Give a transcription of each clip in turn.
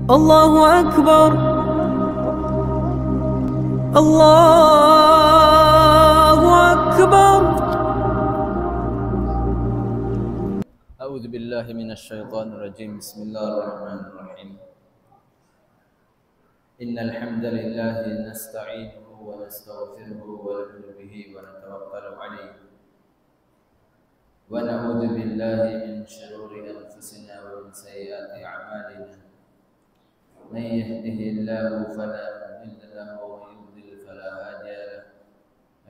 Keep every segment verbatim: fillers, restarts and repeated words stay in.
الله أكبر. الله أكبر. أعوذ بالله من الشيطان الرجيم. بسم الله الرحمن الرحيم. إن الحمد لله نستعينه ونستغفره ونؤمن به ونتوكل عليه. ونعوذ بالله من شرور أنفسنا ومن سيئات أعمالنا. من يهده الله فلا مضل له ومن يضلل فلا هادي له.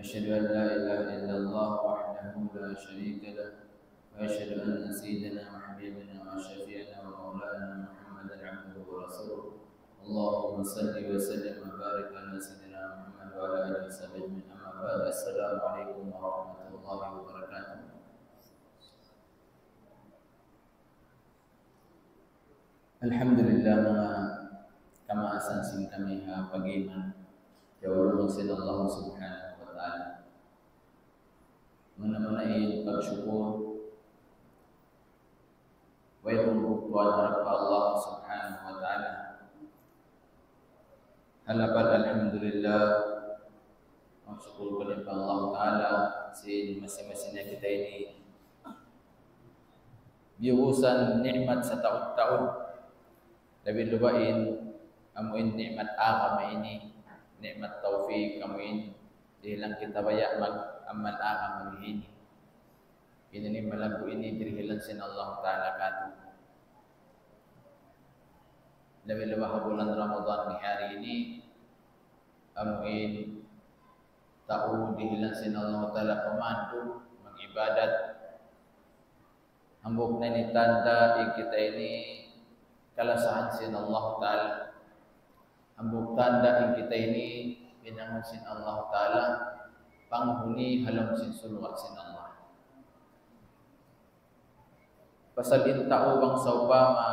أشهد أن لا إله إلا الله وحده لا شريك له. وأشهد أن سيدنا وحبيبنا وشفيعنا ومولانا محمدا عبده ورسوله. اللهم صل وسلم وبارك على سيدنا محمد وعلى آله وصحبه أجمعين. أما بعد، السلام عليكم ورحمة الله وبركاته. Alhamdulillah, manga kamaasan sin kami ha pag-iman, kiyaulungan sin Allah Subhanahu wa Ta'ala. Muna-muna in pagsukur, wayruun buktuan harap pa Allah Subhanahu wa Ta'ala. Halapat, alhamdulillah, magsukur kami pa Allah Ta'ala sin masi-masi na kita ini biyuusan ni'mat sataud-taud. Labi-labi in amu in ni'mat agama ini, ni'mat tawfik, amu in dihilan kita baya' mag-amal agama ini. Ini in malaggu' ini dihilan sin Allah Ta'ala kātu'. Labi-labi ha bulan Ramadan ini, hari ini, amu in tau dihilan sin Allah Ta'ala pamandu' mag-ibadat. Hambuuk na ini tanda' in kita ini kalasahan sin Allah Ta'ala. Hambuuk tanda' in kita ini hinangun sin Allah Ta'ala panghuni ha lawm sin surga' sin Allah. Pasal in tau bang sawpama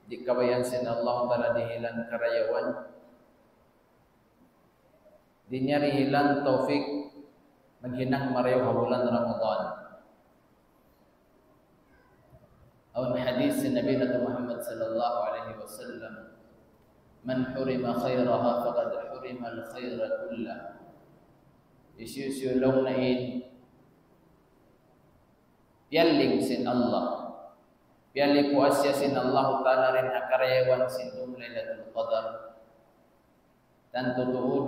di' kabayaan sin Allah Ta'ala dihilan karayawan, di' niya dihilan tawfik maghinang marayaw ha bulan Ramadan. Awn hadith sin Nabi natu' Muhammad sallallahu alayhi wasallam, من حرم خيرها فقد حرم الخير كله. Hisiyu-siyu laung niya in piyalling sin Allah, piyalipuas siya sin Allah Ta'ala dayn ha karayawan sin dum Laylatul Qadar. Tantu tuud,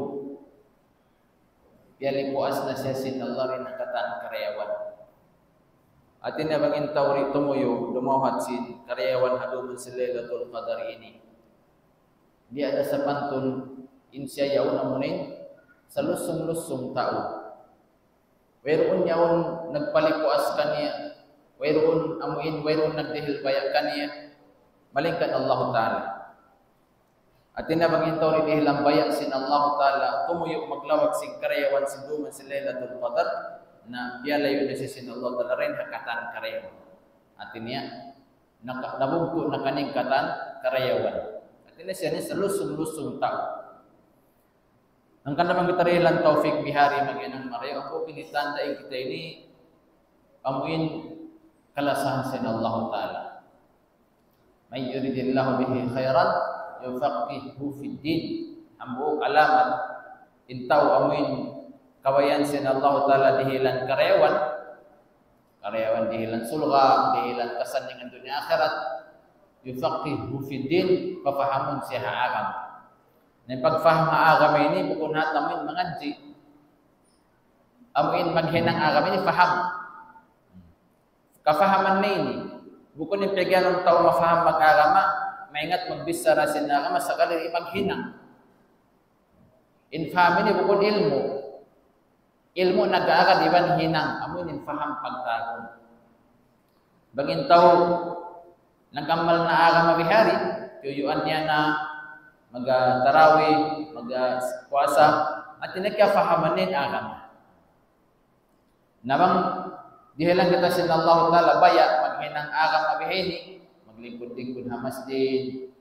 piyalipuas na siya sin Allah dayn ha katan karayawan. Hati niya bang in tau di' tumuyu', dumawhat sin karayawan ha dum sin Laylatul Qadar ini, di' ada sapantun in siya yaun amu in salusung-lusung tau. Wayruun yaun nagpalipuas kaniya, wayruun amu in, wayruun nagdihil baya' kaniya, malaingkan Allah Ta'ala. Hati niya bang in tau di' dihilan baya' sin Allah Ta'ala, tumuyu' maglawag sin karayawan sin dum sin Laylatul Qadar, na piyalayu' na siya sin Allah Ta'ala dayn ha katan karayawan. Hati niya, naka-, nabugtu' na kaniya in katan karayawan. Hati niya siya ini salusung-lusung tau. Hangkan na bang kita dihilan tawfik bihari maghinang marayaw, amu ini tanda' in kita ini amu in kalasahan sin Allah Ta'ala. من يرد الله به خيرا يفقهه في الدين. Hambuuk alamat in tau amu in kabayaan sin Allah Ta'ala dihilan karayawan, karayawan dihilan surga', dihilan kasannyangan dunya akhirat. يفقهه في الدين, papahamun siya ha agama. Na in pagfaham ha agama ini bukun hāti amu in mangadji'. Amu in maghinang agama ini faham. Kafahaman na ini. Bukun in piyagiyanun tau mafaham mag-agama, maingat magbichara sin agama, sakali di' maghinang. In faham ini bukun ilmu'. Ilmu' nag-aagad iban hinang, amu in faham pagtawagun. Bang in tau nag-amal na agama bihari, tiyuyuan niya na magtarawi, magpuasa, hati niya kiyafahaman niya in agama. Na bang dihilan kita sin Allah Ta'ala baya' maghinang agama bihayni, maglingkud-lingkud ha masjid,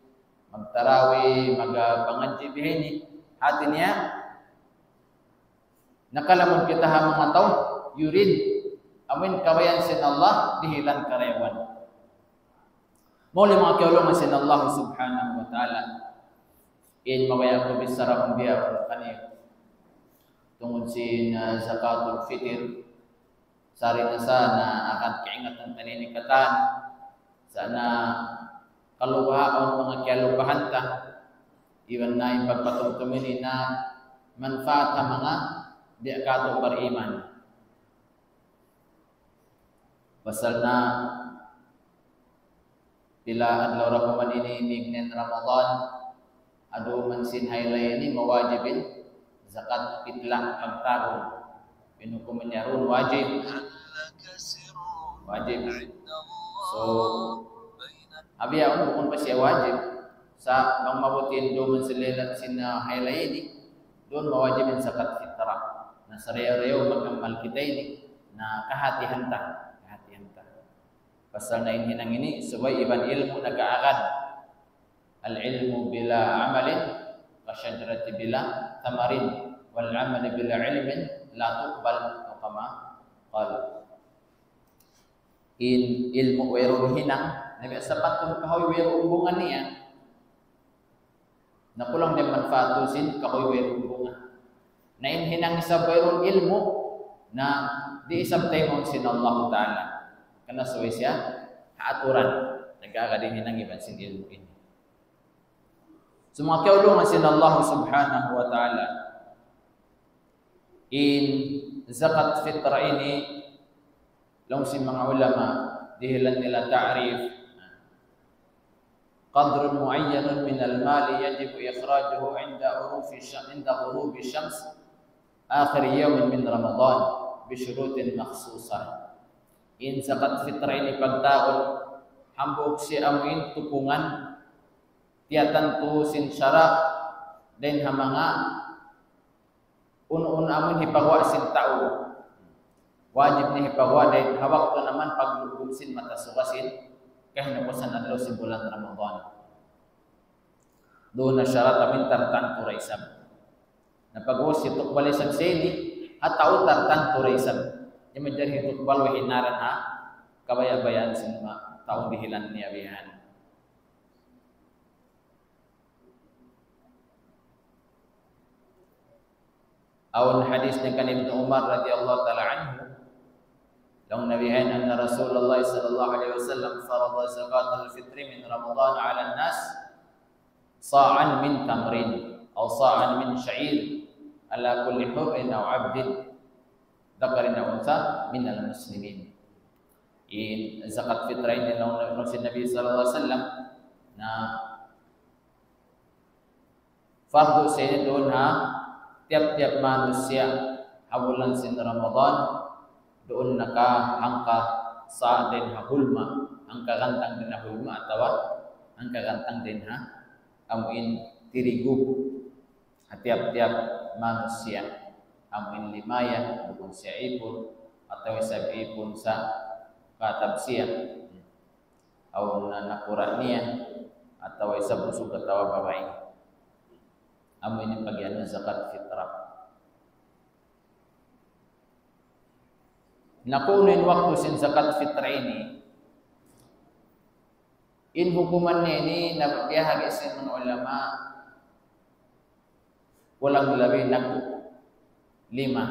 magtarawi, magpangadji' bihayni, hati niya, nakalamud kita ha manga tau, yurid, amu in kabayaan sin Allah, dihilan karayawan. Muli manga kiyaulungan sin Allah Subhanahu wa Ta'ala. In mabaya' ku bichara bihaun kaniyu tungud sin, ah, zakatul fitr. Sari na sa na akan kaingatan ta ini katan. Sa' na kalupahan manga kiyalupahan ta. Iban na in pagpatumtum ini na manfaat ha manga biya' katu' bariman. Pasal na pila adlaw ra kuman ini mignen Ramadan, adu man sin haylay ini mawajib in zakat fitr pagtagun. In hukuman niya duun wajib. Wajib. So, ha bihaun bukun pa siya wajib. Sa' bang mabuti in duun man sin laylat sin, ah, haylay ini, duun mawajib in zakat fitr. Na sarayaw-rayaw mag-amal kita ini, na kahatihan ta, kahatihan ta. Pasal na in hinang ini, subay iban ilmu' nag-aagad. العلم بلا عمل كالشجرة بلا ثمر، والعمل بلا علم لا يقبل، أو كما قال. In ilmu' wayruun hinang, na biya' sapantun kahuy wayruun bunga niya. Na kulang da in manfaat sin kahuy wayruun bunga. Na in hinang isab wayruun ilmu', na di' isab taymaun sin Allah Ta'ala. Karna' subay siya ha aturan, nag-aagad in hinang iban sin ilmu' ini. So, manga kiyaulungan sin Allah Subhanahu wa Ta'ala, in zakat fitr ini, laung sin manga ulama, dihilan nila ta'rif, قدر معين من المال يجب إخراجه عند غروب الش-، عند غروب الشمس آخر يوم من رمضان بشروط مخصوصة. In zakat fitr ini pagtagun, hambuuk siya amu in tupungan, tiyatantu sin sara', dayn ha manga unu-unu amun hipaguwa' sin tau. Wajib niya hipaguwa' dayn ha waktu naman paglugum sin mata suga sin kahinapusan adlaw sin bulan Ramadan. Duun na sara' amun tartantu da isab. Na pag-ubus hitukbal isab sin ini, ha tau tartantu da isab. Di' manjari hitukbal way hinaran ha kabaya'-bayaan sin ma-, tau dihilan niya bihan. Awn hadis dayn kan Ibnu Umar radiyallahu ta'ala anhu. Laung Nabi, أن رسول الله صلى الله عليه وسلم فرض زكاة الفطر من رمضان على الناس صاعا من تمر أو صاعا من شعير على كل حر أو عبد ذكر أو أنثى من المسلمين. In zakat fitrah ini laung, laung sin Nabi sallallahu alayhi wasallam, na fardu siya ini duun ha tiyap-tiyap manusiya' ha bulan sin Ramadan, duun na ka hangka sa' dayn ha hulma, hangka gantang dayn ha hulma atawa hangka gantang dayn ha amuin tirigu. Ha tiyap-tiyap manusiya', amuin limaya, bukun siya ipun, atawa isab ipun sa' katab siya, awn na nakura' niya, atawa isab usug atawa babai. Amu ini pagiyanun zakat fitrah. Na kunu' in waktu sin zakat fitrah ini, in hukuman niya ini, na biya' ha gisim sin ulama, kulang labi nag-lima.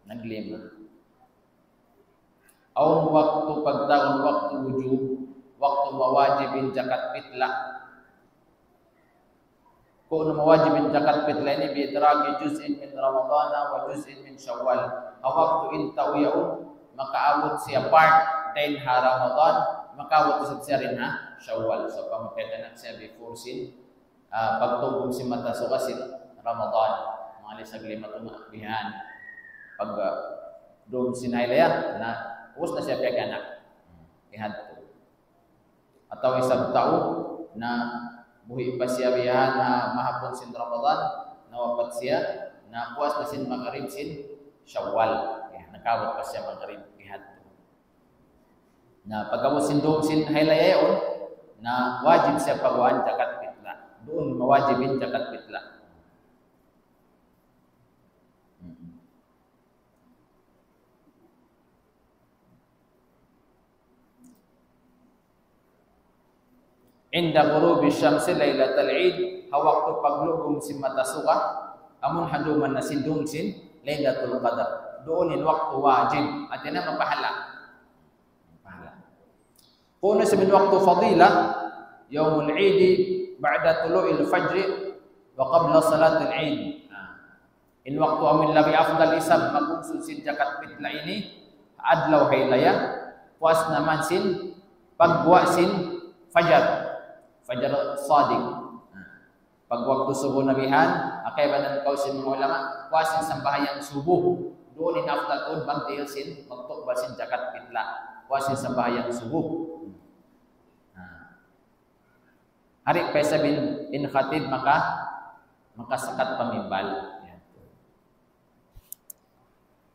Nag-lima. Awn waktu pagtawagun waktu wujub, waktu mawajib in zakat fitla. Kunu' mawajib in zakat fitla ini, بإدراك جزء من رمضان وجزء من شوال. Ha waktu in tau yaun, makaabut siya part dayn ha Ramadan, makaabut isab siya dayn ha Shawwal. So, pamakayanak siya before sin, ah, pagtugum sin mata suga sin Ramadan. Manga lisag lima tunga' bihan. Pag, ah, dum sin haylaya, na, ubus na siya piyag-anak. Bihadtu. Atawa isab tau na buhi' pa siya bihan ha mahapun sin Ramadan, nawapat siya, na puas na sin magrib sin Shawwal. Ya, nakaabut pa siya magrib, bihadtu. Na pag'abut sin dum sin haylaya yaun, na wajib siya paguwaan zakat fitla. Duun mawajib in zakat fitla. Mm-mm. عند غروب الشمس ليلة العيد, ha waktu paglugum sin mata suga, amun ha dum na sin dum sin Laylatul Qadar. Duun in waktu wajib, hati niya mapahala. Mapahala. Kunu' isab in waktu fadila, يوم العيد بعد طلوع الفجر وقبل صلاة العيد. In waktu amun labi afdal isab magbungsu sin jakat pitla ini, adlaw haylaya, puas na man sin pagguwa' sin fajar, fajar sadiq. Pag waktu subuh na bihan, kaibanan kawl sin manga ulama, puas sin sambahayang subuh. Duun in afdal tuud magdihil sin magtukbal sin jakat pitla, puas sin sambahayang subuh. Hari pa isab in, in khatib maka, makasakat pamimbal.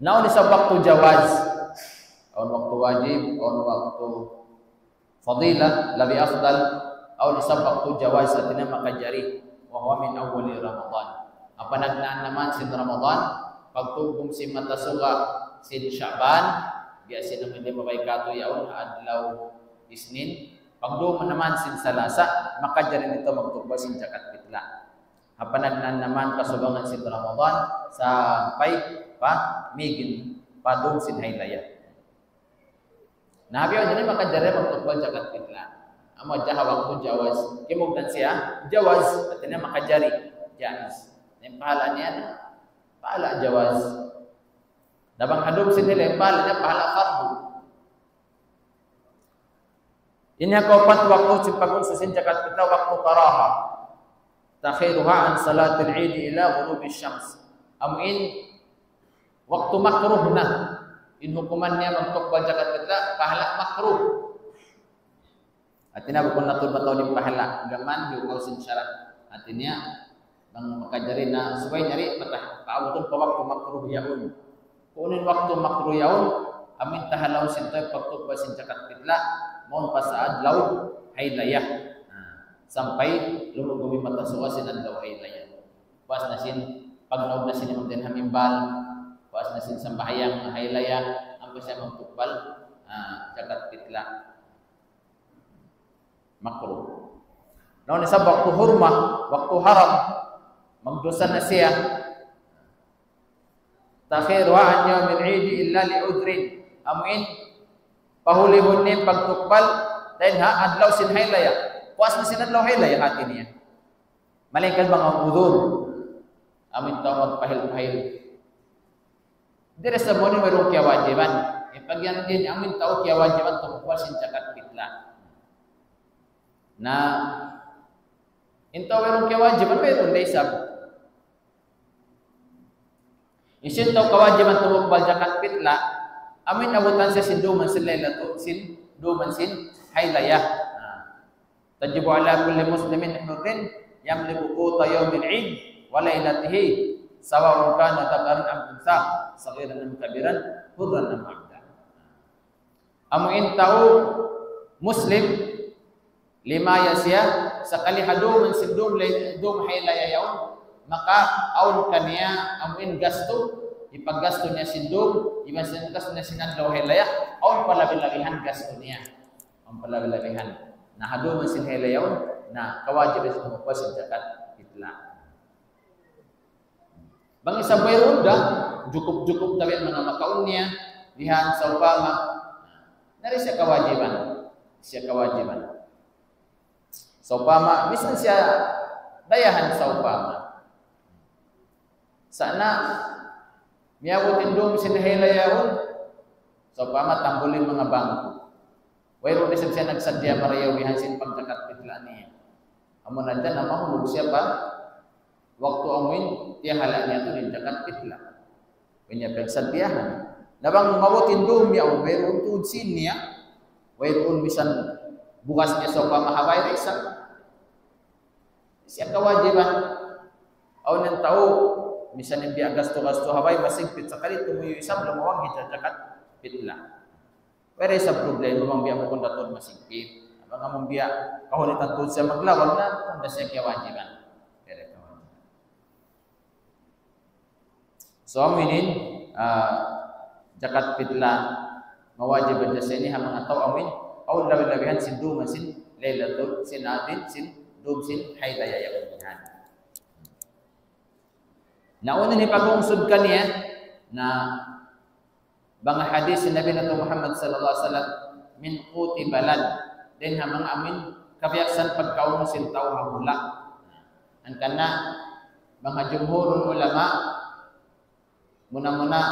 Na awn isab waktu jawaz. Awn waktu wajib, awn waktu fadila, labi afdal. Awn isab waktu jawaz, hati niya makajari. وهو من أول رمضان. Panagnaan na man sin Ramadan, pagtugum sin mata suga sin Sha'ban, biya' sin amun di' mabay katu' yaun adlaw Isnin, pagdum na man sin Salasa, makajari na magtukbal sin jakat pitla. Panagnaan na man kasubangan sin Ramadan, sampay pa migin, pa dum sin haylaya. Na biya' hādtu makajari magtukbal jakat pitla. Amu hadja ha waktu jawaz. Kimugdan siya, jawaz, hati niya makajari, jaiz. In pahala niya, pahala jawaz. Na bang ha dum sin haylaya, pahala niya, pahala fardu. Ini kaupat waktu sin pagungsu sin jakat pitla, waktu karaha. تأخيرها عن صلاة العيد إلى غروب الشمس. Amu in waktu makruh na. In hukuman niya magtukbal jakat pitla, pahala makruh. Hati niya bukun na tuud mataud in pahala. Gām hiukaw sin sara'. Hati niya, bang makajari na subay jari, patah, paabutun pa waktu makruh yaun. Kunu' in waktu makruh yaun, amu in tahalaw sin tau pagtukbal sin jakat pitla, mawn pa sa adlaw haylaya. Na, sampay lumugum in mata suga sin adlaw haylaya. Puas na sin, pagnaug na sin imamun dayn ha mimbal, puas na sin sambahayang haylaya, ampa siya magtukbal, ah, jakat pitla. Makruh. Na awn isab waktu hurma, waktu haram, magdusa na siya. تأخيرها عن يوم العيد إلا لعذر. Amu in, pahulihun niya in pagtukbal, dayn ha adlaw sin haylaya. Puas na sin adlaw haylaya, hati niya. Malayngkan bang awn udhur, amu in tau magpahil-pahil. Di' da isab mawn in wayruun kiyawajiban. In pagyantian, amu in tau kiyawajiban tumukbal sin jakat pitla. Na, in tau wayruun kiyawajiban, wayruun da isab. Hisiyu in tau kawajiban tumukbal jakat pitla, amu in abutan siya sin dum sin laylatul, sin dum sin haylaya. Na. تجب على كل مسلم حر يملك قوت يوم العيد وليلته سواء كان ذكرا أم أنثى صغيرا أم كبيرا حرا أم عبدا. Amu in tau Muslim, limaya siya, sakali ha dum sin dum lay-, dum haylaya yaun, maka awn kaniya amu in gastu, hipaggastu niya sin dum, iban sin gastu niya sin adlaw haylaya, awn palabi-labihan gastu niya. Awn palabi-labihan. Na ha dum sin haylaya yaun, na kawajiban sin tumukbal sin jakat pitla. Bang isab wayruun da, jukup-jukup tabi' manga makaun niya, bihan sawpama, na di' siya kawajiban. Siya kawajiban. Sawpama, misan siya dayahan sawpama. Sa' na, miyabut in dum sin haylaya yaun, sawpama tambul in manga bangku. Wayruun isab siya nagsaddiya marayaw bihan sin pagjakat pitla niya. Amu na dyan, na mahulug siya pa waktu amu in tiyahala' niya tuud in jakat pitla. Way niya pagsaddiyahan. Na bang mabut in dum yaun, wayruun tuud sin niya, wayruun misan bugas niya sawpama ha bay da isab. Siya kawajiban. Awn in tau, misan in biya' gastu-gastu ha bay, masigpit sakali tumuyu' isab, lumawang, hijajakat pitla. Way da isab problema bang biya' bukun da tuud masigpit. Bang amun biya' kahunitan tuud siya maglawang na, bukun da siya kiyawajiban. Way da kawajiban. So, amu ini, ah, jakat pitla, mawajib hadja sa ini ha manga tau amu in, awn labi-labihan sin dum sin Laylatul, sin adin, sin dum, sin hayd, ayaw yan. Na unu in pag-ungsud kaniya, na bang ha hadith sin Nabi natu' Muhammad sallallahu alayhi wasallam, min quti balad, dayn ha manga amuin kabiyaksahan pagkaun sin tau ha hula'. Hangkan na, bang ha jumhurul ulama, muna-muna,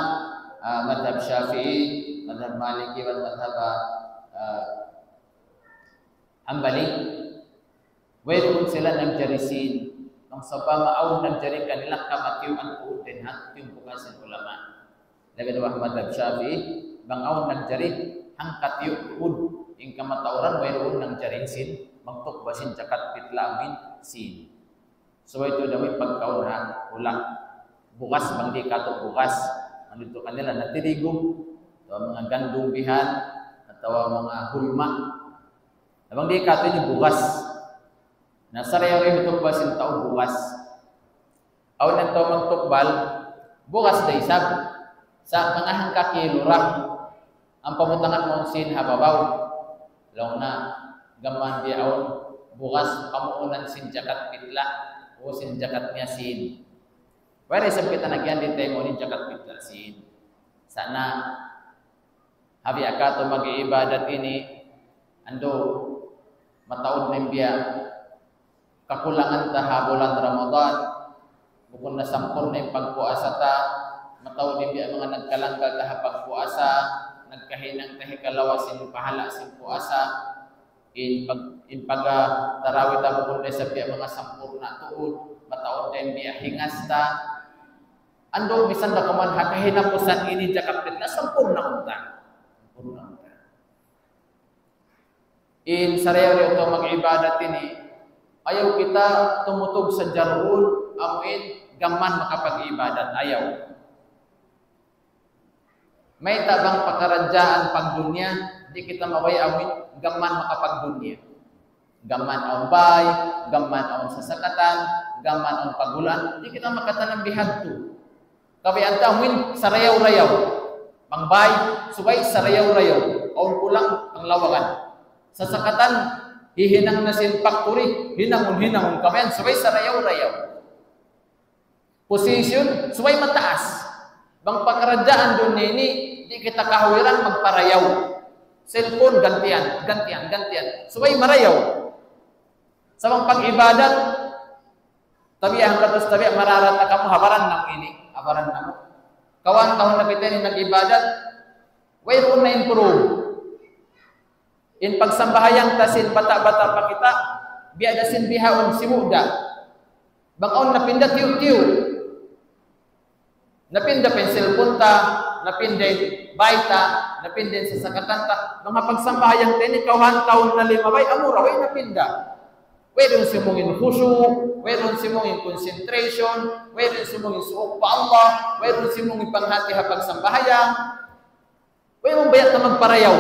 ah, madhab Shafi'i, madhab Maliki, wal madhab, ah, Hanbali, wayruun sila nagjari sin. Bang sawpama awn nagjari kanila, kamatiyuan tuud dayn ha tiyumpukan sin ulama. Labi na madhab Shafi'i, bang awn nagjari, hangkatiyu' tuud in kamatauran, wayruun nagjari sin, magtukbal sin jakat pitla' amuin sin. Subay tuud amuin pagkaun ha hula'. Bugas, bang di' katu' bugas. Unu tuud kanila, na tirigu, atawa manga gandum bihan, atawa manga hulma. Na bang di' katu' ini bugas. Na sarayaw-rayaw in tukbal sin tau bugas. Awn in tau magtukbal, bugas da isab. Sa' manga hangka kilo ra in pabutangan mawn sin ha babaw. Laung na, gam mayan biya' awn bugas pamuunan sin jakat pitla', o sin jakat niya sin. Wala' isab kita nagyan di' tayo mawn in jakat pitla' sin. Sa' na, ha biya' katu' mag-iibadat ini, andu', mataud na in biya' kakulangan ta ha bulan Ramadan, bukun na sampurna' in pagpuasa ta, mataud in biya' manga nagkalanggal ta ha pagpuasa, nagkahinang ta hikalawa sin pahala' sin puasa, in pag-, in pag-, ah, tarawih ta bukun da isab biya' manga sampurna' tuud, mataud da in biya' hingas ta. Andu', misan da kuman ha kahinapusan ini jakat pitla', sampurna' unta. Sampurna' unta. In sarayaw-rayaw ta mag-ibadat ini, ayaw kita tumutug sadja duun, amuin gam mayan makapag-ibadat, ayaw. Mayta' bang pakaradjaan pagdunya, di' kita mabaya' amuin gam mayan makapagdunya. Gam mayan awn bay, gam mayan awn sasakatan, gam mayan awn paghulan, di' kita makatanam bihadtu. Kabayaan ta amuin sarayaw-rayaw. Bang bay, subay sarayaw-rayaw. Awn kulang, panglawagan. Sasakatan, hihinang na sin factory, hinangun-hinangun. Kabayaan, subay sarayaw-rayaw. Position, subay mataas. Bang pakaradjaan dunya ini, di' kita kahuwiran magparayaw. Cellphone, gantian, gantian, gantian. Subay marayaw. Sa' bang pag-ibadat, tabiya' hangkatus tabiya' mararata kamu ha baran namu' ini, ha baran namu'. Kawhaan tahun na kita ini nag-ibadat, wayruun na improve. In pagsambahayang ta sin bata'-bata' pa kita, biya' da sin bihaun, sibu' da. Bang awn napinda tiyu'-tiyu'. Napinda pa in cellphone ta, napinda in bay ta, napinda in sasakatan ta. Bang ha pagsambahayang ta ini, kawhaan tahun na limabay, amura way napinda. Wayruun simūng in khushu', wayruun simūng in concentration, wayruun simūng in suuk pa Allah, wayruun simūng in panghati ha pagsambahayang. Way mabaya' ta magparayaw.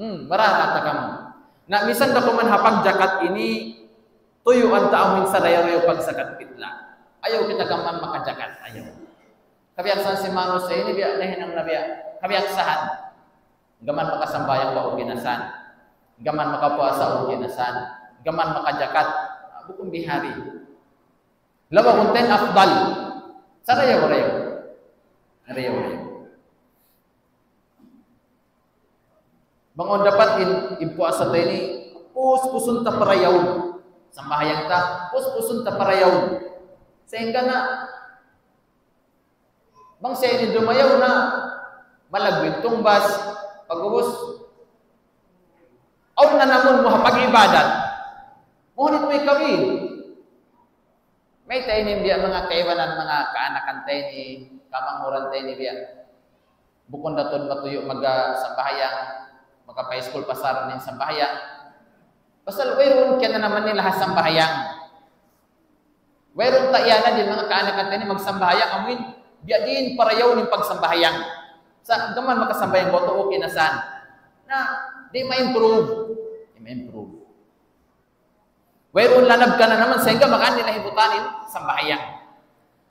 Hmm, mararata kamu. Na, misan da kuman ha pagjakat ini, tuyuan ta amuin sarayaw-rayaw pagjakat pitla'. Ayaw kita gam mayan makajakat, ayaw. Kabiyaksahan sin manusiya' ini biya' nahinang na biya'. Kabiyaksahan. Gam mayan makasambahayang ba, okay na san. Gam mayan makapuasa, okay na san. Gam mayan makajakat. Ah, bukun bihari. Lawa kunten afdal. Sarayaw-rayaw. Rayaw-rayaw. Bang awn dapat in, in puasa ta ini, puspusun ta parayawun. Sambahayang ta, puspusun ta parayawun. Sahingga na, bang siya ini dumayaw na, malaggu' in tungbas, pag'ubus, awn na namu' mu ha pag-ibadat. Muhunit mu ikaw in. Mayta' ini biya' manga kaibanan, manga kaanakan ta ini, kamanghuran ta ini biya'. Bukun da tuud matuyu' magsambahayang, makapa-school pasaran in sambahayang. Pasal wayruun kiyananaman nila ha sambahayang. Wayruun ta iyanad in manga kaanakan ta ini magsambahayang, amuin, biya' diin parayawun in pagsambahayang. Sa' gam mayan makasambahayang ba tuud, okay na san. Na, di' ma-improve. Di' ma-improve. Wayruun lanab kananaman sahingga magaan nila hibutan in sambahayang.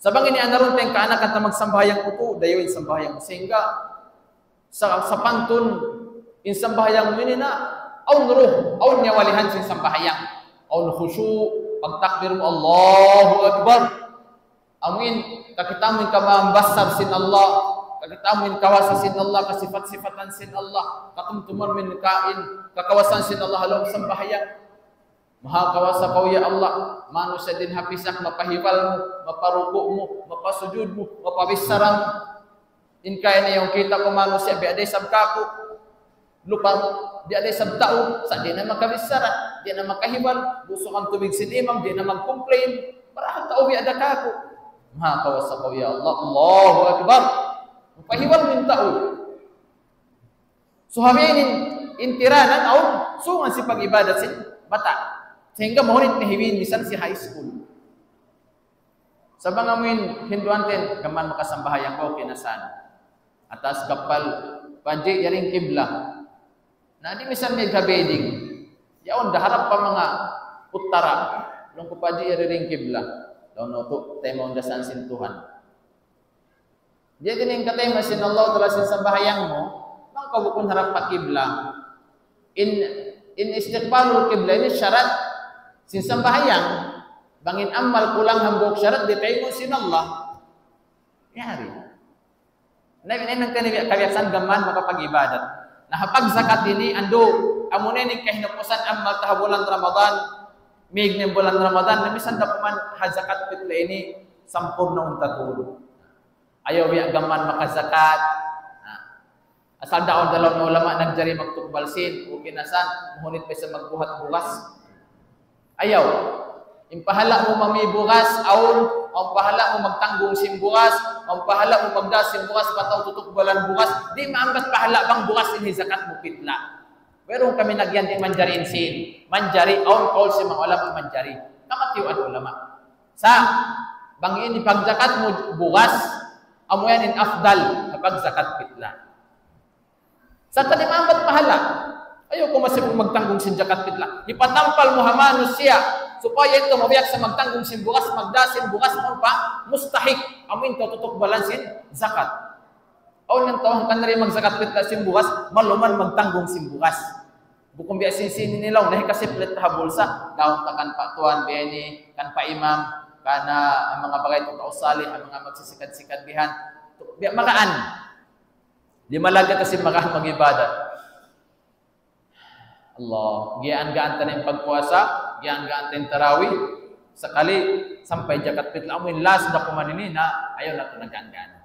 Sa' bang ini anarun ta in kaanakan ta magsambahayang, utu', dayaw in sambahayang sahingga sa, sapantun in sambahayang mu ini na Awn ruh, awn nyawa-lihan sin sambahayang. Awn khushu', pagtakbir mu, Allahu Akbar. Amuin, kakitaan mu in kamaahan basar sin Allah, kakitaan mu in kawasa sin Allah, kasipat-sipatan sin Allah, katumtuman mu in kain, kakawasaan sin Allah ha lawm sambahayang. Maha kawasa kaw ya Allah, manusiya' di' ha pisak, mapahiwal mu, maparuku' mu, mapasujud mu, mapabichara mu. In kaina yaun kita' ku manusiya', biya' da isab kaku'. Lupa, biya' da isab tau, sa' di' na makabichara, di' na makahiwal, busukan tubig sin imam, di' na mag-complain. Para tau biya' da kaku'. Maha kawasa kaw ya Allah, Allahu Akbar. Mapahiwal mu in tau. So, ha biya' ini in tiranan, awn, sungan sin pag-ibadat sin bata'. Sahingga mahunit na hiwin, misan sin high school. Sa' bang amuin hinduan ten, gam mayan makasambahayang kaw, kinasan. Atas kapal, panji' yari in kibla. Na di' misan may kabeding. Yaun da harap pa manga uttara. Laung ku panji' yari in kibla. Laung niyu tu, taymaun da san sin Tuhan. Di' ini in kataymaun sin Allah Ta'ala sin sambahayang mu, bang kaw bukun harap pa kibla. In, in istiqbalul kibla ini syarat sin sambahayang. Bang in amal kulang hambuuk syarat, di' taymaun sin Allah. Yari. Na, na, na, na, kabiya-, kabiasaan gam mayan makapag-ibadat. Na, ha pagzakat ini, andu', amuna ini kahinapusan amal ta ha bulan Ramadan, mig na bulan Ramadan, na misan da kuman ha zakat fitri ini, sampurna' unta tuud. Ayaw biya' gam mayan makazakat. Na, asal da awn da laung ulama nagjari magtukbal sin, okay na san, mahunit pa isab magbuhat bugas. Ayaw. In pahala' mu mami bugas, awn, awn pahala' mu magtanggung sin bugas, awn pahala' mu magdā sin bugas, pa tau tutukbalan bugas, di' maambat pahala' bang bugas in hizakat mu fitri. Wayruun kami nagyan di' manjari in sin, manjari, awn kaul sin manga ulama manjari. Kamatiyuan ulama. Sa', bang in pagzakat mu bugas, amu yan in afdal, ha pagzakat fitri. Sa' di' maambat pahala'. Ayaw kaw masibu' magtanggung sin zakat fitri. Hipatampal mu ha manusiya'. Supaya yadtu mabiya' sa magtanggung sin bugas, magdā sin bugas, awn pa, mustahik. Amu in tau tutukbalan sin zakat. Awn in tau hangkan na di' magzakat fitri sin bugas, maluman magtanggung sin bugas. Bukun biya' sin sin ini laung, na hikasiplit ha bulsa. Daun ta kan pa tuan, biya' ini, kan pa imam, kan, ah, manga bagay tau salih, manga magsisikad-sikad bihan. Biya' magaan. Di' malagga' kasi makahan mag-ibadat. Allah, giyaan-gaan ta na in pagpuasa, giyaan-gaan ta in tarawih, sakali sampay zakat fitri, amu in last da kuman ini na, ayaw natu' na gaan-gaan.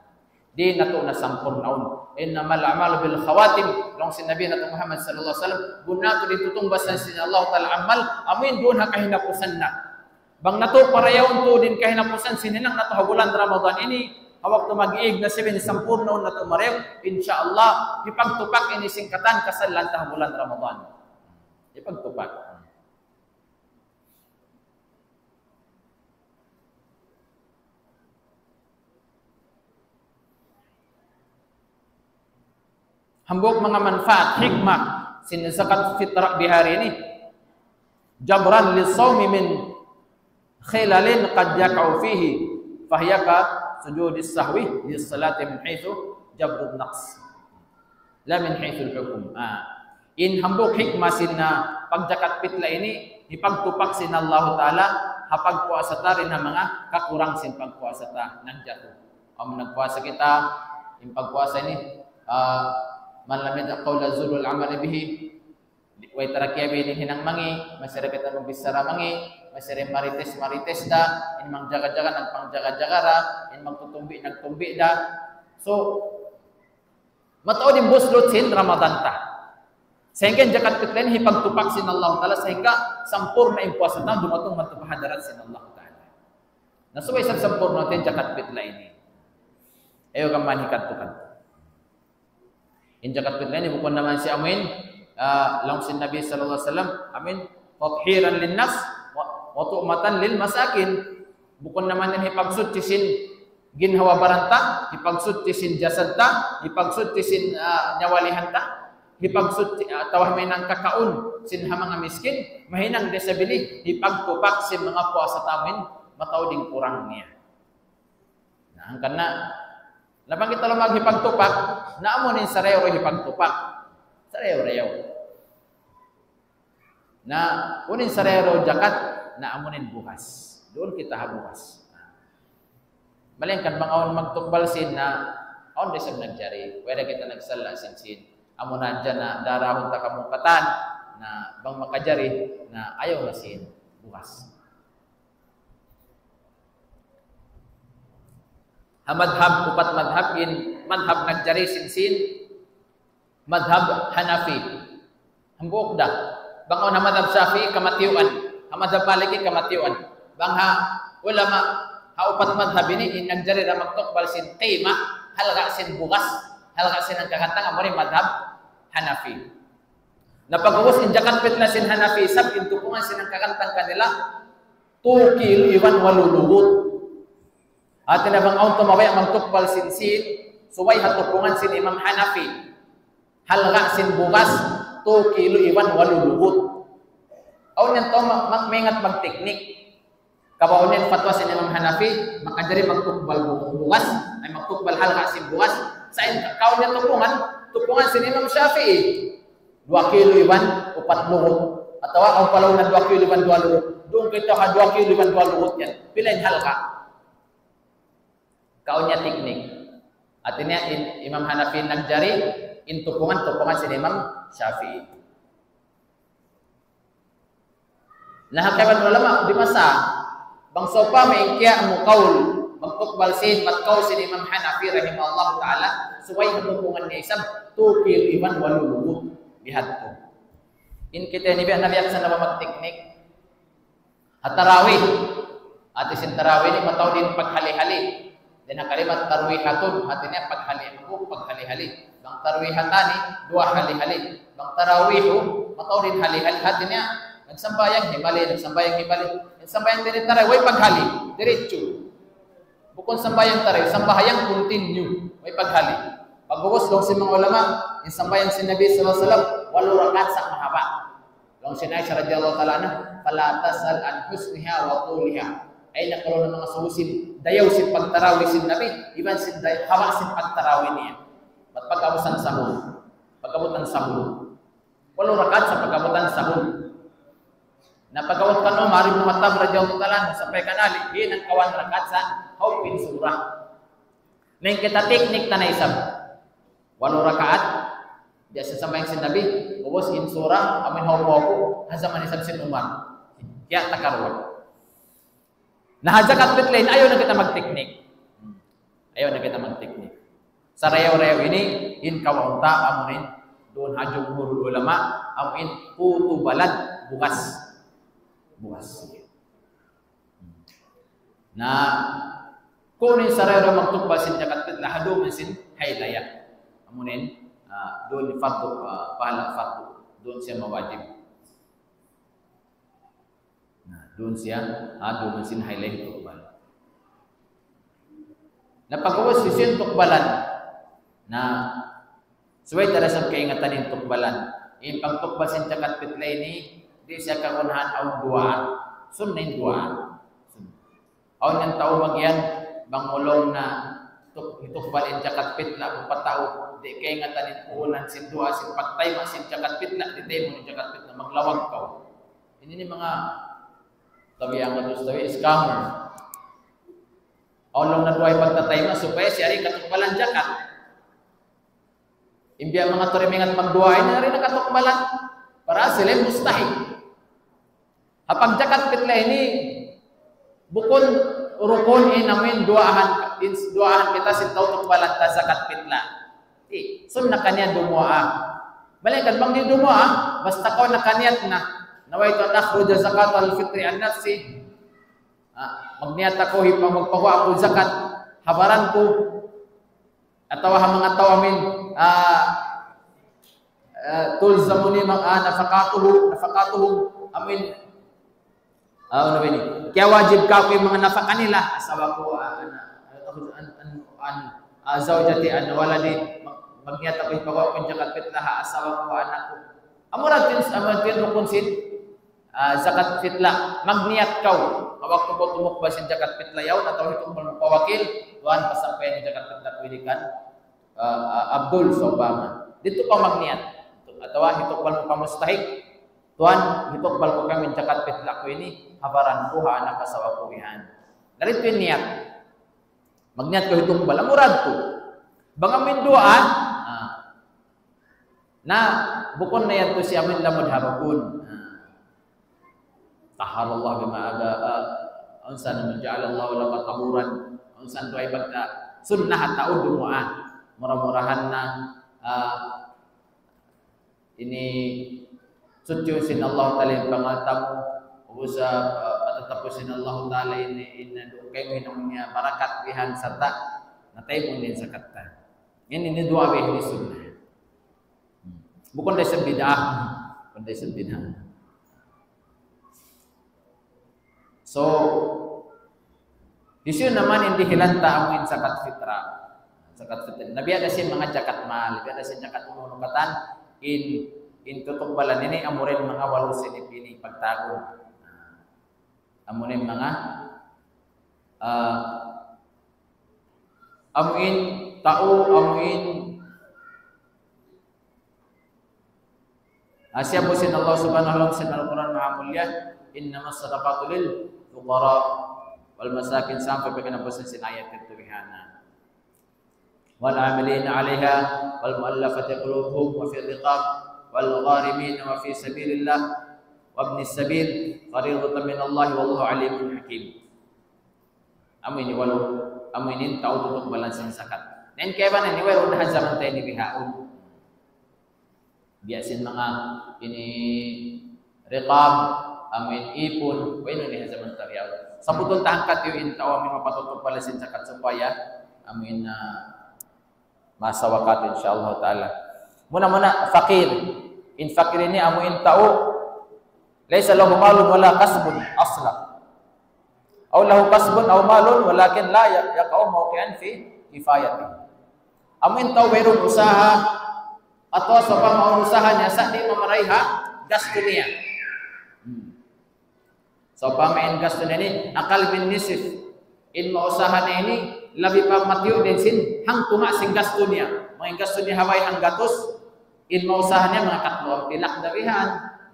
Di' natu' na sampurnaun. إنما الأعمال بالخواتيم. Laung sin Nabi natu' Muhammad sallallahu alayhi wasallam, bunnal tuud in tutungbasan sin Allah Ta'ala amal, amu in duun ha kahinapusan na. Bang natu' parayawun tuud in kahinapusan sin hinang natu' ha bulan Ramadan ini, ha waktu mag-iig na siya, sampurnaun natu' marayaw, insya Allah, hipagtupak ini sin katan kasalan ta ha bulan Ramadan. Hipagtupak. Hambuuk manga manfaat, hikmah, sin zakat fitri bihari ini. جبرا للصائم من خلل قد يقع فيه، فهي كسجود السهو للصلاة من حيث جبر النقص لا من حيث الحكم. Ah. In hambuuk hikmah sin, ah, pagzakat fitri ini, hipagtupak sin Allah Ta'ala, ha pagpuasa ta dayn ha manga kakurang sin pagpuasa ta nagjatu. Amu nagpuasa kita, in pagpuasa ini, ah, من لم يدع قول الزور والعمل به, way ta da kiyabiin in hinang mangi', masi da kita magbichara mangi', masi da marites-marites da, in mangjaga-jaga, nagpangjaga-jaga da, in magtutumbi', nagtumbi' da. So, mataud in buslut sin Ramadan ta. Sahingga in zakat fitri ini hipagtupak sin Allah Ta'ala, sahingga sampurna' in puasa ta, dumatung madtu pa hadarat sin Allah Ta'ala. Na subay isab sampurna' in zakat fitri ini. Ayaw kamu manikad tukan. In zakat fitri ini bukun na man siya amuin, ah, laung sin Nabi sallallahu alayhi wasallam, amuin, تطهيرا للنفس و، وطعمة للمساكين. Bukun na man yan hipagsuchi sin ginhawa-baran ta, hipagsuchi sin jasad ta, hipagsuchi sin, ah, nyawalihan ta, hipagsuchi, ah, atawa mahinang kakaun sin ha manga miskin, mahinang da isab ini hipagtupak sin manga puasa ta amuin mataud in kurang niya. Na, hangkan na, na bang kita lumag hipagtupak, na amu in sarayaw-rayaw hipagtupak. Sarayaw-rayaw. Na, unu in sara-rara jakat, na amu in bugas. Duun kita ha bugas. Malayngkan bang awn magtukbal sin na, awn da isab nagjari. Way da kita nagsala' sin sin. Amu na hadja na darahun ta kamu katan, na bang makajari, na ayaw na sin bugas. Ha madhab, upat madhab in, madhab nagjari sin sin, madhab Hanafi. Hambuuk da. Bang awn ha madhab Shafi'i kamatiyuan. Ha madhab Maliki kamatiyuan. Bang ha ulama, ha upat madhab ini, in nagjari da magtukbal sin qimah, halga' sin bugas, halga' sin hangkakantang, amu in madhab Hanafi. Na pag'ubus in jakat pitla sin Hanafi isab, in tupungan sin hangkakantang kanila, two kilo iban walu lugut. Hati niya bang awn tumabaya' magtukbal sin sin, subay ha tupungan sin Imam Hanafi. Halga' sin bugas, two kilo iban walu lugut. Awn yan tau ma-, ma-, maingat magteknik. Kabaw niya in fatwa sin Imam Hanafi, makajari magtukbal bu-, bugas, ay magtukbal halga' sin bugas. Sa' in kaun niya tupungan, tupungan sin Imam Shafi'i. Duwa kilo iban upat lugut. Atawa awn pa laung niya duwa kilo iban duwa lugut. Duun kita ha duwa kilo iban duwa lugut yan. Pila in halga'? Kaun niya teknik. Hati niya in Imam Hanafi nagjari, in tupungan, tupungan sin Imam Shafi'i. Na ha kaibanan ulama, di' masa. Bang sawpama in kiyamu' kaul, magtukbal sin, mat kaul sin Imam Hanafi rahimahullahu ta'ala, subay ha tupungan niya isab, two kilo iban walu lugut. Bihadtu. In kita ini biya' na biya' sa na ba magteknik. Ha tarawih. Hati sin tarawih ini mataud in paghali-hali. Dayn ha kalimat tarwihatun, hati niya paghali-, paghali-hali. Bang tarwihatani, duwa hali-hali. Bang tarawihu, mataud in hali-hali. Hati niya, nagsambahayang hibali, nagsambahayang hibali. Nagsambahayang diri tarawih, way paghali. Diretso. Bukun sambahayang tarawih, sambahayang continue. Way paghali. Pag'ubus laung sin manga ulama, in sambahayang sin Nabi sallallahu alayhi wasallam, walu rakaat sa' mahaba'. Laung sin Aisha radiyallahu ta'ala anha, فلا تسأل عن حسنها وطولها. Ayaw na kaw laung mangasubu sin dayaw sin pagtarawih sin Nabi, iban sin day-, haba' sin pagtarawih niya. Bat pag'abutan sahur. Pag'abutan sahur. Walu rakaat sa' pag'abutan sahur. Na pag'abut kan Umar ibn Khattab radiyallahu ta'ala anhu, sampay kan Ali, hinang kawaun rakaat sa' hawpin surah. Na in kita teknik ta na isab. Walu rakaat, biya' sin sambahayang sin Nabi, ubus in surah, amu in hawpu-hawpu, ha jaman isab sin Umar. Kaya takaruwa. Na ha jakat fitr ini, ayaw na kita magteknik. Ayaw na kita magteknik. Sarayaw-rayaw ini, in kawaun ta, amu in, duun ha jumhurul ulama, amu in, kutubalan, bugas. Bugas. Na, kunu' in sarayaw-rayaw magtukbal sin jakat fitr, ha dum sin haylaya. Amu in, ah, duun fardu, ah, pahala fardu. Duun siya mawajib. Na, duun siya, ha dum sin haylaya tukbal. Na pag'ubus sin tukbalan. Na, subay ta da isab kaingatan in tukbalan. In pagtukbal sin jakat fitr ini, di' siya kagunahan awn duwaa. Sunnat in duwaa. Sunnat. Awn yan tau magiyan, bang laung niya tuk-, hitukbal in jakat fitr, amu pa tau, di' kaingatan in puunan sin duwaa, sin pagtayma' sin jakat fitr, di' taymaun in jakat fitr, maglawag kaw. Ini in manga tabi' ang atus tabi', scammer. Awn laung niya duwaa in pagtatayma', supaya siya di' katukbalan jakat. In biya' manga tau di' maingat magduwaa ini, di' na katukbalan. Para sila mustahil. Ha pagjakat fitr ini, bukun rukun in amu in duwaahan, in duwaahan kita sin tau tukbalan ta jakat fitr. Eh, sunnat kaniya dumuwaa. Malayngkan bang di' dumuwaa, basta kaw nakaniyat na, نويت أن أخرج زكاة الفطر عن نفسي. Ah, magniyat aku, hi-, magpaguwa' aku jakat ha baran ku. Atawa ha manga tau amu in, ah, ah, تلزمني, ah, نفقاته, نفقاتهم, amu in, ah, unu ba ini? Kiyawajib kaku' in manga nafaka nila, asawa ku, ah, ana-, an, an, an, ah, zawjati, an, waladi, mag-, magniyat aku, hipaguwa' ku in jakat fitr ha asawa ku, anak ku. Amura in, amura in rukun sin, ah, jakat fitr, magniyat kaw. Ha waktu kaw tumukbal sin jakat fitr yaun, atawa hitukbal mu pa wakil, tuwan, pasampayan in jakat fitr ku ini kan, ah, ah, Abdul, sawpama. Didtu kaw magniyat. Atawa hitukbal mu pa mustahik, Tuan, hitukbal ku kaymu in jakat pitla' ku ini, ha baran ku, ha anak asawa ku bihan. Dari itu in niyat. Magniyat kaw hitukbal, murad tu. Bang amu in duwaa, ah. Na, bukun na yan tu siya amu in lamud ha rukun. Ah. Taharallah bima ada, ah, unsan man ja'alallahu laka tahuran. Unsan duwaa ibadat sunnah atawa duwaa. Mura-murahan na, ah, ini suchi sin Allah Ta'ala in pangalta mu, ubus, ah, patatapusin Allah Ta'ala ini, in duun kaymu in niya barakat bihan sarta' nataymu in zakat ta. Ini, ini duwaa bihan ini sunnah. Bukun da isab bid'ah. Bukun da isab bid'ah. So, hisiyu naman in dihilan ta amu in zakat fitrah. Zakat fitrah. Na biya' da sin manga jakat mal, biya' da sin jakat unu-unu katan, in, in tutukbalan ini amu in manga walu sin ini pagtawagun. Amu in manga, ah, amu in tau, amu in Siyabbut sin Allah Subhanahu wa Ta'ala sin Al-Quran Maha Mulia, إنما الصدقات للفقراء والمساكين, sampay pa kinapusan sin ayat yadtu bihaun. والعاملين عليها والمؤلفة قلوبهم وفي الرقاب والغارمين وفي سبيل الله وابن السبيل فريضة من الله والله عليم حكيم. Amu ini walu, amu ini in tau tutukbalan sin zakat. Na in kaibanan ini wayruun ha jaman ta ini bihaun. Biya' sin manga ini riqab, amu in ipun, wayruun ini ha jaman ta bihaun. Sabunnal ta hangkat yan in tau amu in mapatutukbalan sin zakat supaya amu in, ah, masa wakat, insya Allah Ta'ala. Muna-muna, fakir. In fakir ini amu in tau, ليس له مال ولا كسب أصلا. أو له كسب أو مال ولكن لا ي-، يقع موقعا في كفايته. Amu in tau wayruun usaha, atawa sawpama awn usaha niya sa' di' mamarayha gastu niya. Hmm. Sawpama in gastu niya ini, أقل من نصف. In mausaha niya ini, labi pa matiyu' dayn sin hangtunga' sin gastu niya. Manga in gastu niya ha bay hanggatus, in mausaha niya manga katluan pilak da bihaun.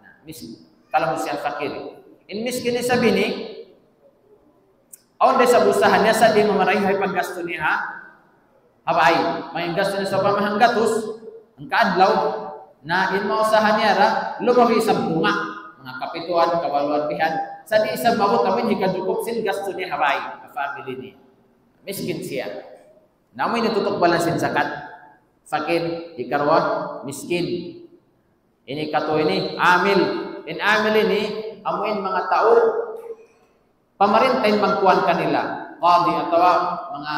Na, mis-, kalamud siya fakir. In miskin isab ini, awn da isab usaha niya sa' di' mamarayha in paggastu niya ha, ha bay. Manga in gastu niya sawpama hanggatus, hangka adlaw, na in mausaha niya ra, lumabi isab tunga', manga kapituan, kawaluan bihaun. Sa' di' isab maabut amu in hikajukup sin gastu niya ha bay, ha family niya. Miskin siya. Na amu ini tutukbalan sin zakat. Fakir, hikaruwa, miskin. Ini katu' ini, amil. In amil ini, amu in manga tau, pamarinta in magkuan kanila, qadi atawa manga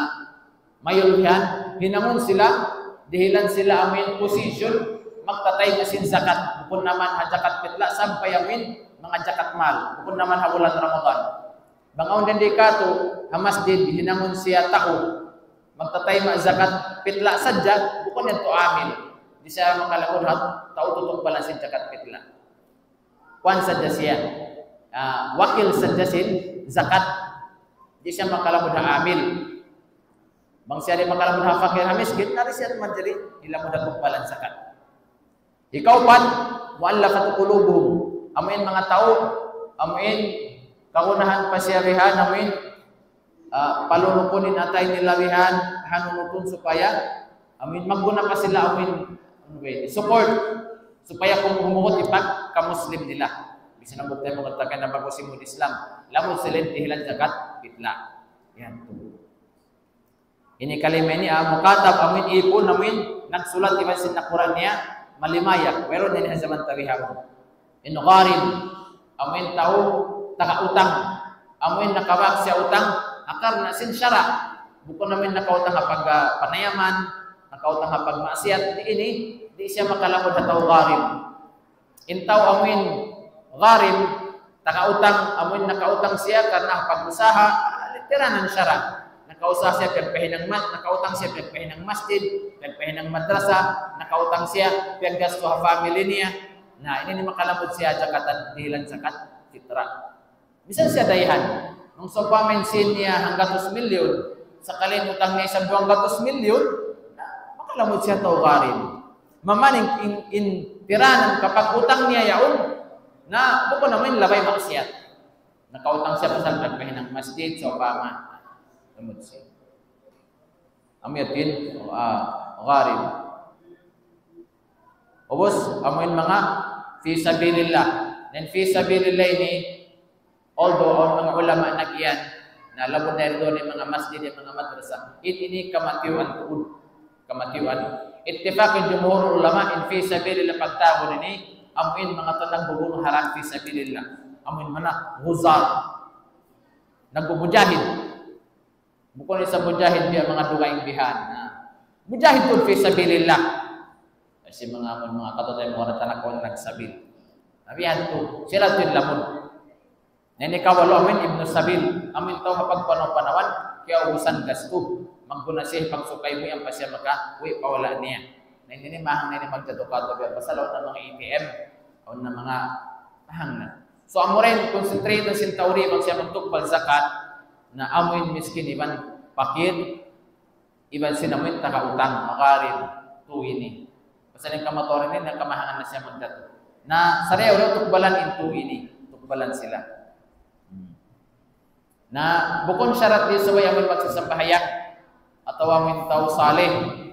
mayulhian, hinangun sila, dihilan sila amu in position, magtatayma' sin zakat, bukun naman ha zakat pitla', sampay amu in manga zakat mal, bukun naman ha bulan Ramadan. Bang awn dayn di katu', ha masjid, hinangun siya tau, magtatayma' zakat pitla' sadja, bukun yan tu amil. Di' siya makalamud ha tau tutukbalan sin zakat pitla'. Kuwan sadja siya. Ah, wakil sadja sin zakat. Di' siya makalamud ha amil. Bang siya di' makalamud ha fakir ha miskin, na di' siya manjari hilamud ha tukbalan zakat. Hikaupat, مؤلفة قلوبهم. Amu in manga tau, amu in kagunahan pa siya bihaun, amu in ah, palunukun in atay nila bihaun, hanunukun supaya, amu in magguna pa sila, amu in, unu ba ini, support, supaya kum-, humugut in pagka-Muslim nila. Bisan na bukti mangatakan na bagus in Islam. Lamud sila in dihilan zakat pitla'. Yan. Ini kalima ini, ah, mukatab, amu in ipun, amu in nagsulat iban sin nakuran niya, malimaya. Wayruun ini ha jaman ta bihaun. In gharim, amu in tau taga utang. Amu in nakabak siya utang, akar na sin sara'. Bukun amu in nakautang ha pag-, ah, panayaman, nakautang ha pagmaksiyat, di' ini, di' siya makalamud ha tau gharim. In tau amu in gharim, taga utang, amu in nakautang siya karna' ha pag-usaha, ah, tiranan sara'. Nakausaha siya piyagpahinang ma-, nakautang siya piyagpahinang masjid, piyagpahinang madrasa, nakautang siya piyaggastu ha family niya. Na, ini in makalamud siya zakat, dihilan zakat fitrah. Misan siya dayahan. Bang sawpama in sīn niya hanggatus milyun, sakali in utang niya isab duwanggatus milyun, na, makalamud siya tau gharim. Maman in, in, in tiranan kapag-utang niya yaun, Na, bukun amu in labay maksiat. Nakautang siya pasal nagpahinang masjid, sawpama. Lamud siya. Amu yadtu in, ah, gharim. Ubus, amu in manga fi sabilillah. Then fi sabilillah ini, although awn manga ulama nag-iyan, na lamud na yadtu in manga masjid, in manga madrasa. In ini kamatiyuan tuud. Kamatiyuan. Ittifaq in jumhur ulama, in fi sabilillah pagtawagun ini, amu in manga tau nagbubunu' ha lawm fi sabilillah. Amu in manga ghuzat. Nagmumujahid. Bukun isab mujahid biya' manga dugaing bihan. Na, mujahid tuud fi sabilillah. Kasi manga amun manga kataymanghuran ta na kaw nagsabil. Na bihan tuud, sila tuud in lamud. Na ini kawalu amu in ibnu sabil, amu in tau ha pagpanaw-panawan, kiyaubusan gastu. Magguna siya pagsukay mu yan pa siya maka, uwi pa wala' niya. Na ini mahang na ini magtatu-katu biya' pasal awn na manga A T M, awn na manga mahang na. So, amu ra in concentrate na sin tau di' bang siya magtukbal zakat, na amu in miskin iban pakir, iban sin amu in taga utang, gharim, tu ini. Pasal in kamatauran ini, na kamahangan na siya magtatu. Na, sarayaw-rayaw tukbalan in tu ini. Tukbalan sila. Hmm. Na, bukun sarat di' subay amun magsasambahayang atawa amun tau salih.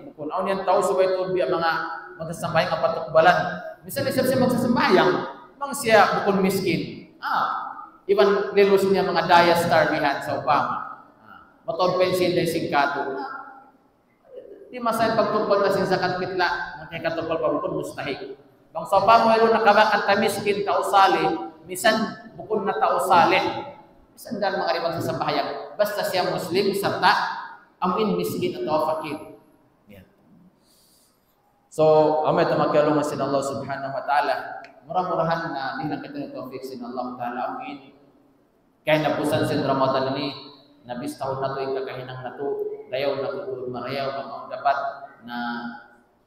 Bukun awn yan tau subay tuud biya' manga magsasambahayang apatukbalan. Misan isab siya magsasambahayang, bang siya bukun miskin. Ah, iban lilu niya manga daya star bihan sawpama. Ah, mataud pa in sīn da isab kātu'. Di' masalah pagtukbal ta sin zakat fitla, mangkay katukbal pa bukun mustahil. Bang sawpama wayruun nakabakan ta miskin, tau salih, misan bukun na tau salih. Misan da manga di' magsasambahayang. Basta siya Muslim, sarta' amu in miskin atawa fakir. Yan. So, amu yadtu manga kiyaulungan sin Allah Subhanahu wa Ta'ala. Mura-murahan na dihilan kita sin tawfik sin Allah Ta'ala. Amu in kahinapusan sin Ramadan ini, na bistahun natu' in kakahinang natu', dayaw natu' tuud marayaw, bang awn dapat na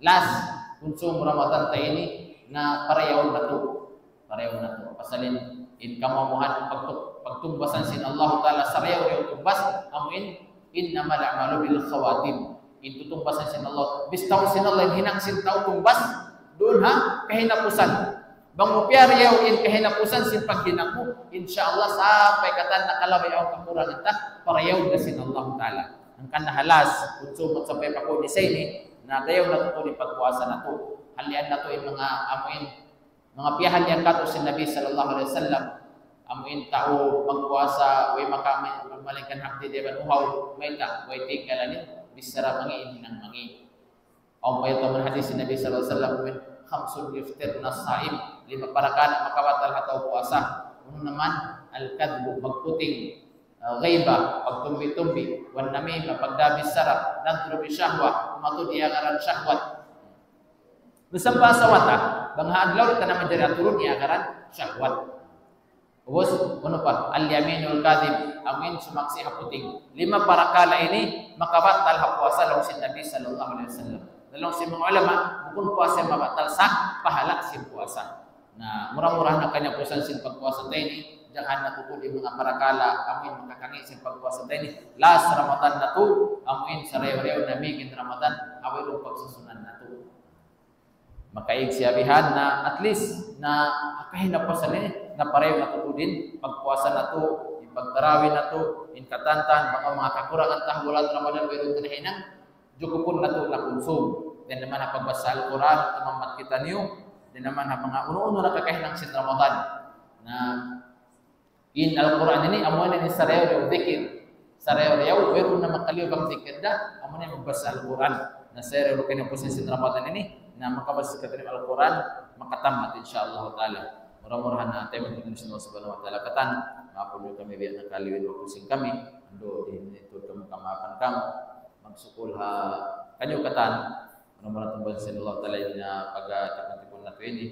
last kunsum Ramadan ta ini, na parayaw natu', parayaw natu'. Pasal in, in kamumuhan pagtu-, pagtungbasan sin Allah Ta'ala, sarayaw-rayaw tungbas, amu in, إنما الأعمال بالخواتيم. In tutungbasan sin Allah, bistahun sin Allah in hinang sin tau tungbas, duun ha kahinapusan. Bang mu piyarayaw in kahinapusan sin paghinang mu, insya Allah sampay katan nakalabay awn kakurangan ta, parayaw da sin Allah Ta'ala. Hangkan na ha last, kunsum sampay pa kunu' sa ini, na dayaw natu' tuud in pagpuasa natu'. Halian natu' in manga amu in, manga piyahalian katu' sin Nabi sallallahu alayhi wasallam, amu in tau magpuasa, way maka-, malayngkan hapdi' iban uhaw, mayta', way tinggalan in, bichara mangi' in hinang mangi'. Awn pa yadtu amun hadith sin Nabi sallallahu alayhi wasallam, amu in, خمس يفطرن الصائم, lima parakala' makabatal ha tau puasa. Unu na man, الكذب, magputing, ah, غيبة, pagtumbi-tumbi, والنميمة, pagdabichara, نظر بشهوة, umatud in agaran shahwat. Misan pa sawata, bang ha adlaw di' ta na manjari aturun in agaran shahwat. Ubus, unu pa, اليمين الكاذب, amu in sumaksi' ha puting. Lima parakala' ini makabatal ha puasa laung sin Nabi sallallahu alayhi wasallam. Laung sin manga ulama, bukun puasa in mabatal sa' pahala' sin puasa. Na, mura-murahan na kahinapusan sin pagpuasa ta ini, jangan natu' tuud in manga parakala', amu in makakangi' sin pagpuasa ta ini. Last Ramadan natu', amu in sarayaw-rayaw na mīg in Ramadan, amu in pagsusunan natu'. Makaig siya bihan na at least na kahinapusan ini, na parayaw natu' tuud in pagpuasa natu', in pagtarawih natu', in katantan, bang awn manga kakurangan ta ha bulan Ramadan, wayruun ta nahinang, jukupun natu' na kunsum. Dayn ha manga pagbasa Al-Qur'an, tumammat kitaniyu, dayn ha manga unu-unu na kakahinang sin Ramadan. Na, in Al-Qur'an ini, amu na in sarayaw-rayaw dhikr. Sarayaw-rayaw, wayruun na makaliyu bang dhikr da, amu na in magbasa Al-Qur'an. Na sarayaw-rayaw kahinapusan sin Ramadan ini, na makabasa kitaniyu Al-Qur'an, makatammat, insya Allah Ta'ala. Mura-murahan na taymaun sin Allah Subhanahu wa Ta'ala katan, maapun niyu kami biya' nakaliyu in waktu sin kami, andu' di' ini tuud kamu kamaapan kamu, magsukul ha kaniyu katan, mura-murahan tumbasan sin Allah Ta'ala in, ah, pagtipun-tipun natu' ini.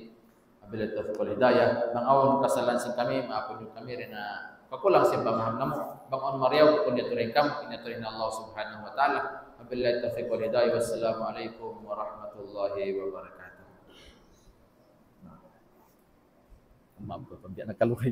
وبالله التوفيق والهداية. Bang awn kasalahan sin kami, maapun niyu kami dayn ha kakulang sin pamaham namu'. Bang awn marayaw, bukun yadtu dayn kamu, in yadtu dayn ha Allah Subhanahu wa Ta'ala. وبالله التوفيق والهداية. والسلام عليكم ورحمة الله وبركاته. Maaf, pagbiya' na kaluhay.